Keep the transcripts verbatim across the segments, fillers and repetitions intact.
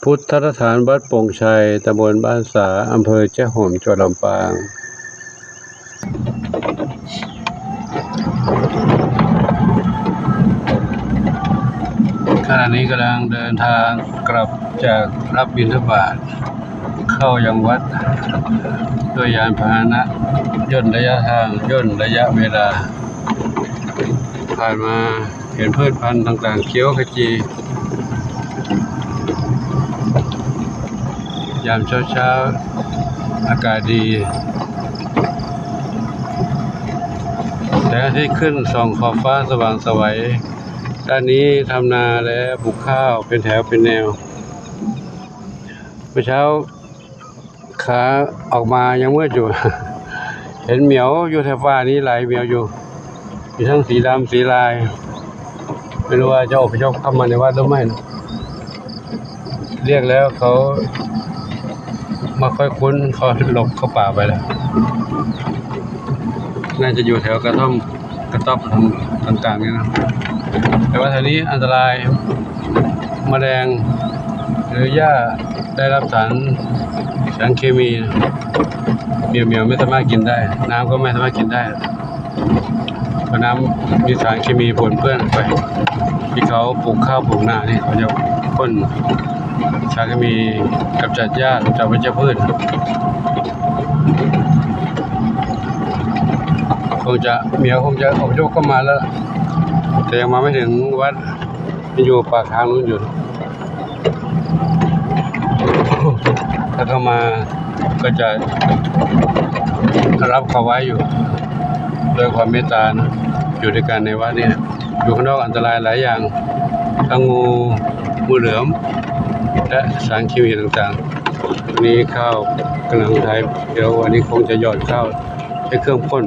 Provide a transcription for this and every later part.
พุทธสถานวัดโป่งชัย ตำบลบ้านสา อำเภอแจ้ห่ม จังหวัดลำปาง ขณะนี้กำลังเดินทางกลับจากรับบิณฑบาต เข้ายังวัด ด้วยยานพาหนะ ย่นระยะทาง ย่นระยะเวลา ผ่านมาเห็นพืชพันธุ์ต่างๆ เขียวขจี ยามเช้าๆ อากาศดี แสงอาทิตย์ขึ้นส่องขอบฟ้าสว่างไสว ด้านนี้ทำนาและปลูกข้าวเป็นแถวเป็นแนว เมื่อเช้า ขาออกมายังมืดอยู่ เห็นเหมียวอยู่แถวป่านี้หลายเหมียวอยู่ มีทั้งสีดำสีลาย ไม่รู้ว่าจะอพยพเข้ามาในวัดหรือไม่นะ เรียกแล้วเขาไม่ค่อยคุ้น เขาหลบเข้าป่าไปแล้ว น่าจะอยู่แถวกระท่อม กระต๊อบต่างๆ เนี่ยนะ แต่ว่าแถวนี้อันตราย แมลง หรือหญ้าได้รับสาร สารเคมี เหมียวๆ ไม่สามารถกินได้ น้ำก็ไม่สามารถกินได้ เพราะน้ำมีสารเคมีปนเปื้อนไป ที่เขาปลูกข้าวปลูกนานี่เขาจะพ่นสารเคมีกำจัดหญ้ากำจัดวัชพืช คงจะเหมียวคงจะอพยพเข้ามาแล้ว แต่ยังมาไม่ถึงวัด มันอยู่ปากทางนู้นอยู่ ถ้าเข้ามาก็จะรับเขาไว้อยู่ ด้วยความเมตตานะ อยู่ด้วยกันในวัดเนี่ย อยู่ข้างนอกอันตรายหลายอย่าง ทั้งงู งูเหลือม และสารเคมีต่างๆ วันนี้ข้าวกำลังไถ เดี๋ยววันนี้คงจะหยอดข้าว ใช้เครื่องพ่น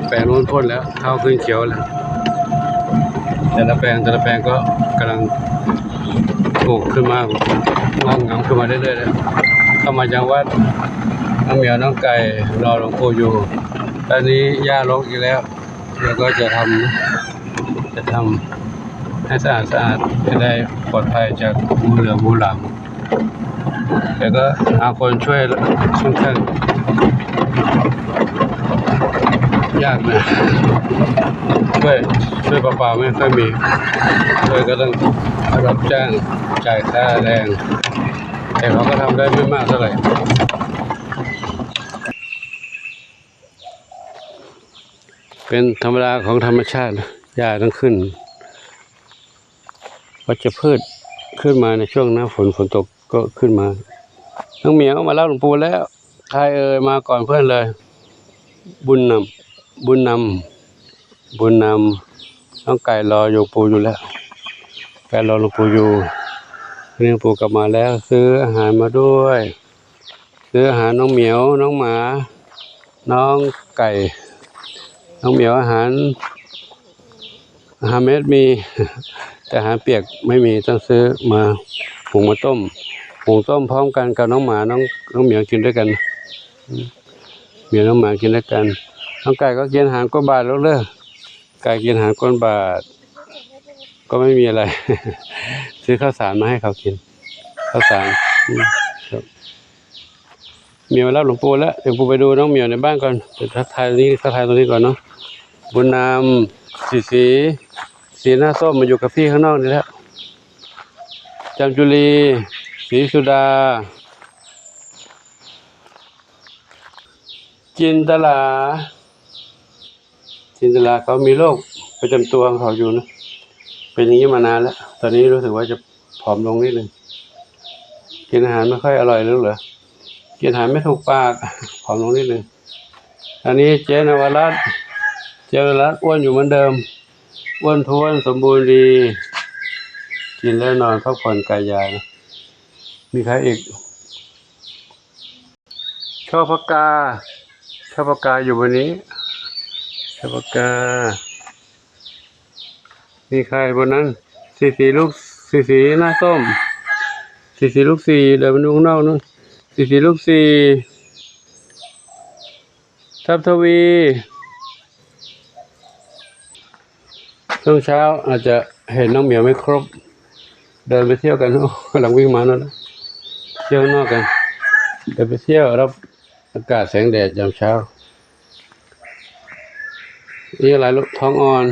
แปลงโน้นพ่นแล้ว ข้าวขึ้นเขียวแล้ว แต่ละแปลง แต่ละแปลงก็กำลังปลูกขึ้นมา งอกงามขึ้นมาเรื่อยๆแล้ว เข้ามายังวัด น้องเหมียวน้องไก่รอหลวงปู่อยู่ ตอนนี้หญ้ารกอีกแล้ว แล้วก็จะทำ จะทำให้สะอาดสะอาด จะได้ปลอดภัยจากงูเหลือมงูหลาม แต่ก็หาคนช่วยค่อนข้างยากนะ ช่วย ช่วยเปล่าๆไม่ค่อยมี ช่วยก็ต้องรับจ้างจ่ายค่าแรง แต่เขาก็ทำได้ไม่มากเท่าไหร่ เป็นธรรมดาของธรรมชาตินะ หญ้าต้องขึ้น วัชพืชขึ้นมาในช่วงหน้าฝน ฝนตกก็ขึ้นมา น้องเหมียวมารับหลวงปู่แล้ว ใครเอ่ย มาก่อนเพื่อนเลย บุญนำ บุญนำ บุญนำ น้องไก่รอหลวงปู่อยู่แล้ว ไก่รอหลวงปู่อยู่ วันนี้หลวงปู่กลับมาแล้ว ซื้ออาหารมาด้วย ซื้ออาหารน้องเหมียว น้องหมา น้องไก่ น้องเหมียวอาหาร อาหารเม็ดมี แต่อาหารเปียกไม่มี ต้องซื้อมาหุงมาต้ม หุงต้มพร้อมกันกับน้องหมา น้อง น้องเหมียวกินด้วยกัน เหมียวน้องหมากินด้วยกัน น้องไก่ก็กินอาหารก้นบาทแล้วเด้อ ไก่กินอาหารก้นบาท ก็ไม่มีอะไร ซื้อข้าวสารมาให้เขากิน ข้าวสาร อืม ครับ เหมียวมารับหลวงปู่แล้ว เดี๋ยวปู่ไปดูน้องเหมียวในบ้านก่อน เดี๋ยวทักทายตรงนี้ ทักทายตรงนี้ก่อนเนาะ บุญนำ สีสี สีหน้าส้มมาอยู่กับพี่ข้างนอกนี่แล้ว จามจุลี สีสุดา จินตลา จินตลาเขามีโรคประจำตัวของเขาอยู่นะ เป็นอย่างนี้มานานแล้ว ตอนนี้รู้สึกว่าจะผอมลงนิดนึง กินอาหารไม่ค่อยอร่อยแล้วเหรอ กินอาหารไม่ถูกปาก ผอมลงนิดนึง อันนี้เจ๊นวรัตน์ เจ๊นวรัตน์อ้วนอยู่เหมือนเดิม อ้วนท้วนสมบูรณ์ดี กินแล้วนอนพักผ่อนกายยานะ มีใครอีก ช่อพกา ช่อพกาอยู่บนนี้ ช่อพกา มีใครบนนั้น สีสีลูก สีสีหน้าส้ม สีสีลูกสี่ เดินไปดูข้างนอกนู้น สีสีลูกสี่ ทับทวี ช่วงเช้าอาจจะเห็นน้องเหมียวไม่ครบ เดินไปเที่ยวกัน โอ้ กำลังวิ่งมานั่นแหละ เที่ยวข้างนอกกัน เดินไปเที่ยวรับอากาศแสงแดดยามเช้า นี่อะไรลูก ท้องอ่อน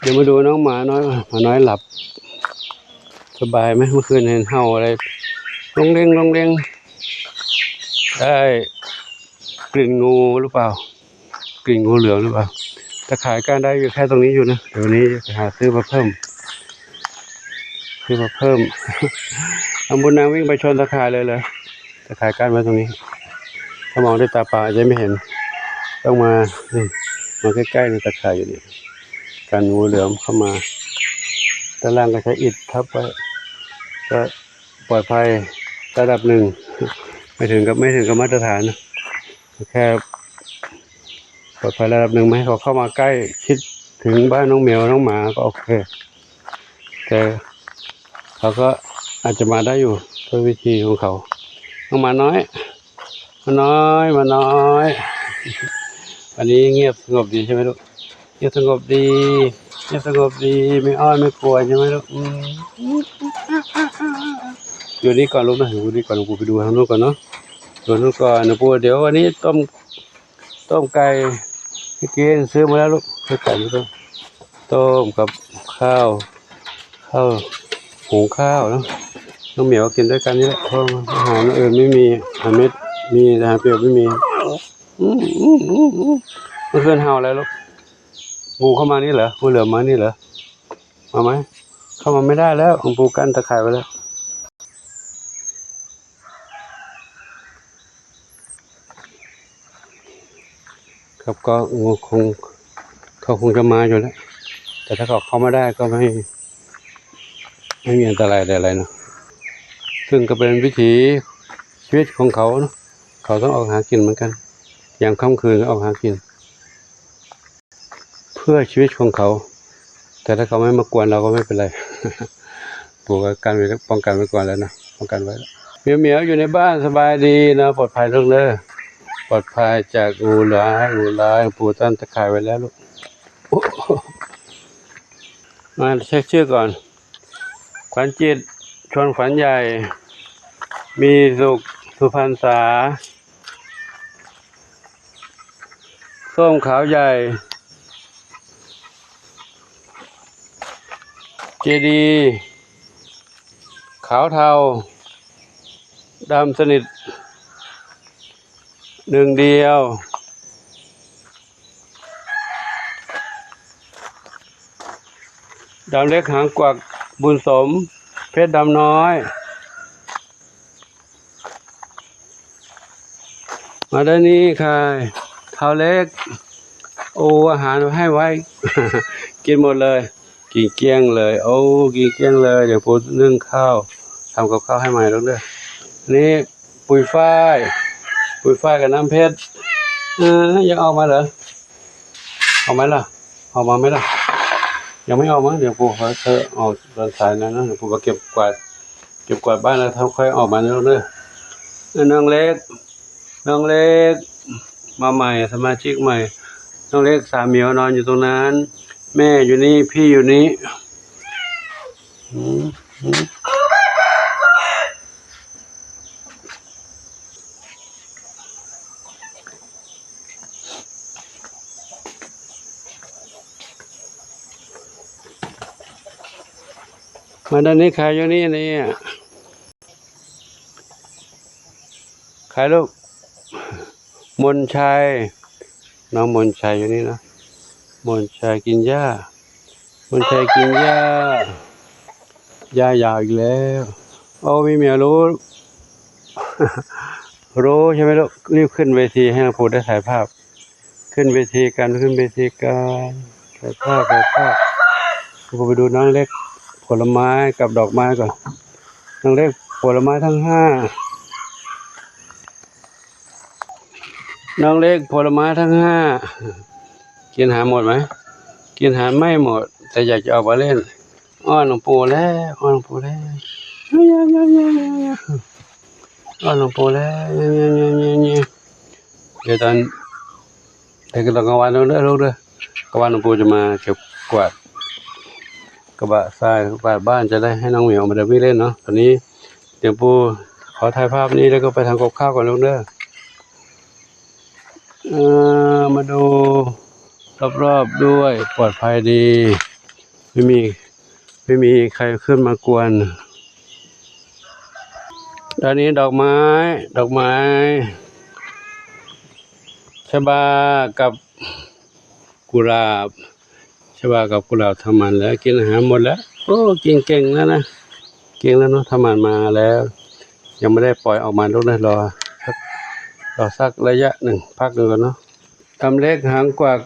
เดี๋ยวมาดูน้องหมาน้อย หมาน้อยหลับ สบายไหม เมื่อคืนเห็นเห่าอะไร ร้องเร้งร้องเร้ง ได้กลิ่นงูหรือเปล่า กลิ่นงูเหลือมหรือเปล่า ตะข่ายก้านได้อยู่แค่ตรงนี้อยู่นะ เดี๋ยววันนี้จะหาซื้อมาเพิ่ม ซื้อมาเพิ่ม ทำบุญนางวิ่งไปชนตะข่ายเลยเลย ตะข่ายก้านไว้ตรงนี้ ถ้ามองด้วยตาเปล่าอาจจะไม่เห็น ต้องมา นี่ มาใกล้ๆ ในตะข่ายอยู่นี่ กันงูเหลือมเข้ามา ด้านล่างก็ใช้อิฐทับไว้ ก็ปลอดภัยระดับหนึ่ง ไม่ถึงกับ ไม่ถึงกับมาตรฐานนะ แค่ปลอดภัยระดับหนึ่ง ไม่ให้เขาเข้ามาใกล้ชิดถึงบ้านน้องแมวน้องหมาก็โอเค แต่เขาก็อาจจะมาได้อยู่ด้วยวิธีของเขา น้องหมาน้อย หมาน้อย หมาน้อย วันนี้เงียบสงบดีใช่ไหมลูก เงียบสงบดี เงียบสงบดี ไม่อ้อนไม่กวนใช่ไหมลูก อืม อยู่นี่ก่อนลูกนะ อยู่นี่ก่อน หลวงปู่ไปดูทางนู้นก่อนเนาะ ดูนู้นก่อน หลวงปู่ เดี๋ยววันนี้ต้ม ต้มไก่ให้กิน ซื้อมาแล้วลูก ซื้อไก่มาต้ม ต้มกับข้าว ข้าว หุงข้าวเนาะ น้องเหมียวกินด้วยกันนี่แหละ เพราะอาหารอื่นไม่มี อาหารเม็ดมี แต่อาหารเปียกไม่มี อืม อืม อืม อืม เมื่อคืนเห่าอะไรลูก งูเข้ามานี่เหรอ งูเหลือมมานี่เหรอ มาไหม เข้ามาไม่ได้แล้ว หลวงปู่กั้นตะข่ายไว้แล้ว ครับ ก็งูคง เขาคงจะมาอยู่แล้ว แต่ถ้าเขาเข้ามาได้ก็ไม่ ไม่มีอันตรายอะไรเนาะ ซึ่งก็เป็นวิถีชีวิตของเขาเนาะ เขาต้องออกหากินเหมือนกัน ยามค่ำคืนก็ออกหากิน เพื่อชีวิตของเขา แต่ถ้าเขาไม่มากวนเราก็ไม่เป็นไร ปู่ก็กันไว้ ป้องกันไว้ก่อนแล้วนะ ป้องกันไว้แล้ว เหมียวๆ อยู่ในบ้านสบายดีนะ ปลอดภัยลูกเด้อ ปลอดภัยจากงูร้าย งูร้าย ปู่ตั้งตะข่ายไว้แล้วลูก โอ้ มาเช็คชื่อก่อน ขวัญจิต ชวนขวัญใหญ่ มีสุข สุพรรณษา ส้มขาวใหญ่ เจดีย์ขาวเทา ดำสนิท หนึ่งเดียว ดำเล็กหางกวัก บุญสม เพชรดำน้อย มาด้านนี้ค่ะ เทาเล็ก โอ้ อาหารให้ไว้ กินหมดเลย กินเกลี้ยงเลย โอ้ กินเกลี้ยงเลย เดี๋ยวปู่นึ่งข้าว ทำกับข้าวให้ใหม่ลูกเด้อ นี่ ปุยฝ้าย ปุยฝ้ายกับน้ำเพชร เออ ยังออกมาเหรอ ออกมาล่ะ ออกมาไหมล่ะ ยังไม่ออกมั้ง เดี๋ยวปู่เขาจะออกตอนสายนะนะ เดี๋ยวปู่มาเก็บกวาด เก็บกวาดบ้านแล้วเขาค่อยออกมาเนอะเนอะ เออ น้องเล็ก น้องเล็ก มาใหม่ สมาชิกใหม่ น้องเล็ก สามเหมียวนอนอยู่ตรงนั้น แม่อยู่นี่ พี่อยู่นี่ อืม อืม มาด้านนี้ ใครอยู่นี่ นี่ ใครลูก มนชัย น้องมนชัยอยู่นี่นะ มนชัยกินหญ้า มนชัยกินหญ้า หญ้ายาวอีกแล้ว โอ้ มีเหมียวรู้ รู้ใช่ไหมลูก รีบขึ้นเวทีให้หลวงปู่ได้ถ่ายภาพ ขึ้นเวทีกัน ขึ้นเวทีกัน ถ่ายภาพ ถ่ายภาพ หลวงปู่ไปดูน้องเล็กผลไม้กับดอกไม้ก่อน น้องเล็กผลไม้ทั้งห้า น้องเล็กผลไม้ทั้งห้า กินหาหมดไหม กินหาไม่หมด แต่อยากจะออกมาเล่น อ้อนหลวงปู่แล้ว อ้อนหลวงปู่แล้ว อ้อนหลวงปู่แล้ว เดี๋ยวตอน เดี๋ยวตอนกลางวันเด้อลูกเด้อ ก็ว่าหลวงปู่จะมาเก็บกวาดกระบะทรายกวาดบ้าน จะได้ให้น้องเหมียวมาเดินวิ่งเล่นเนาะ ตอนนี้เดี๋ยวปู่ขอถ่ายภาพนี้แล้วก็ไปทำกับข้าวก่อนลูกเด้อ เอ่อ มาดูรอบๆด้วย ปลอดภัยดี ไม่มี ไม่มีใครขึ้นมากวน ตอนนี้ดอกไม้ ดอกไม้ ชบากับกุหลาบ ชบากับกุหลาบทำหมันแล้ว กินอาหารหมดแล้ว โอ้ กินเก่งแล้วนะ เก่งแล้วเนาะ ทำหมันมาแล้ว ยังไม่ได้ปล่อยออกมาลูกนะ รอสัก รอสักระยะหนึ่ง พักหนึ่งก่อนเนาะ ดำเล็ก หางกวัก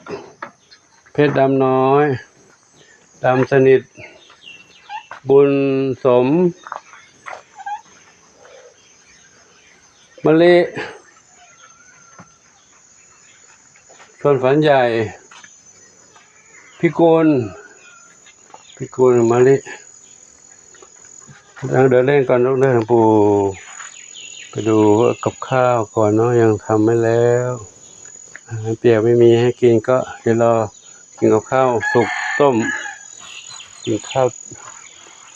เพชรดำน้อย ดำสนิท บุญสม มะลิ ส่วนฝันใหญ่ พิกุล พิกุล มะลิ ยังเดินเล่นก่อนลูกเด้อ หลวงปู่ ไปดูกับข้าวก่อนเนาะ ยังทำไม่แล้ว อาหารเปียกไม่มีให้กิน ก็เดี๋ยวรอกินกับข้าวสุกต้ม กินข้าว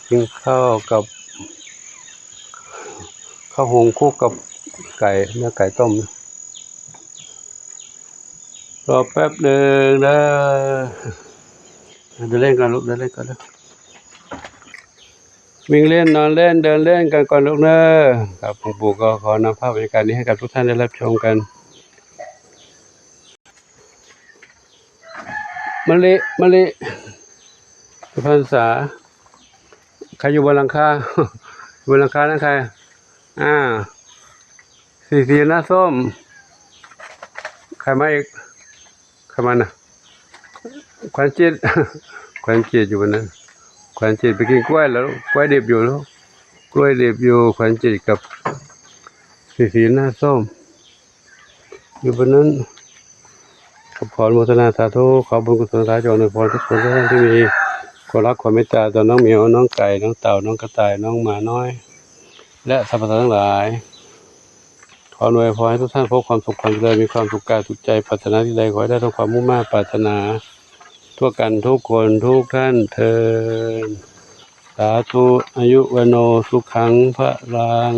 กินข้าวกับ ข้าวหุงคลุกกับไก่ เนื้อไก่ต้ม รอแป๊บหนึ่งเด้อ เดินเล่นก่อนลูก เดินเล่นก่อนลูก วิ่งเล่น นอนเล่น เดินเล่นกันก่อนลูกเด้อ ครับ หลวงปู่ก็ขอนำภาพบรรยากาศนี้ให้กับทุกท่านได้รับชมกัน มะลิ มะลิ สุพรรษา ใครอยู่บนหลังคา บนหลังคานั่นใคร อ่า สีสีหน้าส้ม ใครมาอีก ใครมาน่ะ ขวัญจิต ขวัญจิตอยู่บนนั้น ขวัญจิตไปกินกล้วยแล้ว กล้วยดิบอยู่แล้ว กล้วยดิบอยู่ ขวัญจิตกับสีสีหน้าส้ม อยู่บนนั้น ขอพรโมทนาสาธุ ขอบุญกุศลสาธุ อวยพรทุกคนทุกท่านที่มีความรักความเมตตาต่อน้องเหมียว น้องไก่ น้องเต่า น้องกระต่าย น้องหมาน้อย และสรรพสัตว์ทั้งหลาย ขออวยพรให้ทุกท่านพบความสุขความเจริญ มีความสุขกายสุขใจ ปรารถนาสิ่งใดขอให้ได้ทั้งความมุ่งมา่ปรารถนา ทั่วกันทุกคนทุกท่านเทอญ สาธุ อายุวัณโณ สุขัง พลัง